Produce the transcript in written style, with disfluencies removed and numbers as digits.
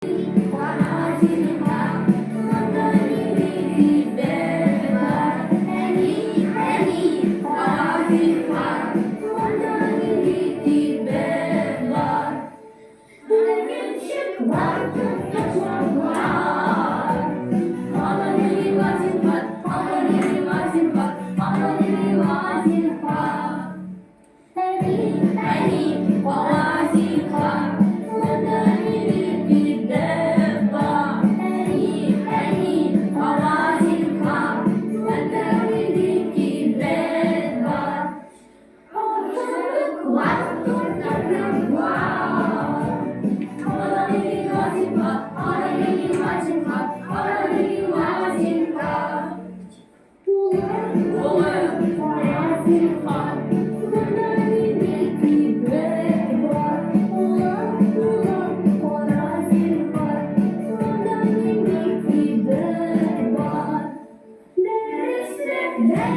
Кара зинһар, монда нинди кибет бар? Әни, әни, кара зинһар, монда нинди кибет бар? Уенчыклар, тоташлар. Ана миңа зинһар, ана миңа зинһар, ана миңа зинһар. Әни, әни, кара зинһар, монда нинди кибет бар? Әни, әни, кара зинһар, монда нинди кибет бар? Ашамлыклар, тортаклар. Ана миңа зинһар, ана миңа зинһар, ана миңа зинһар. Улым, улым, кара зинһар, монда нинди кибет бар? Улым, улым, кара зинһар, монда нинди кибет бар? Дәреслектән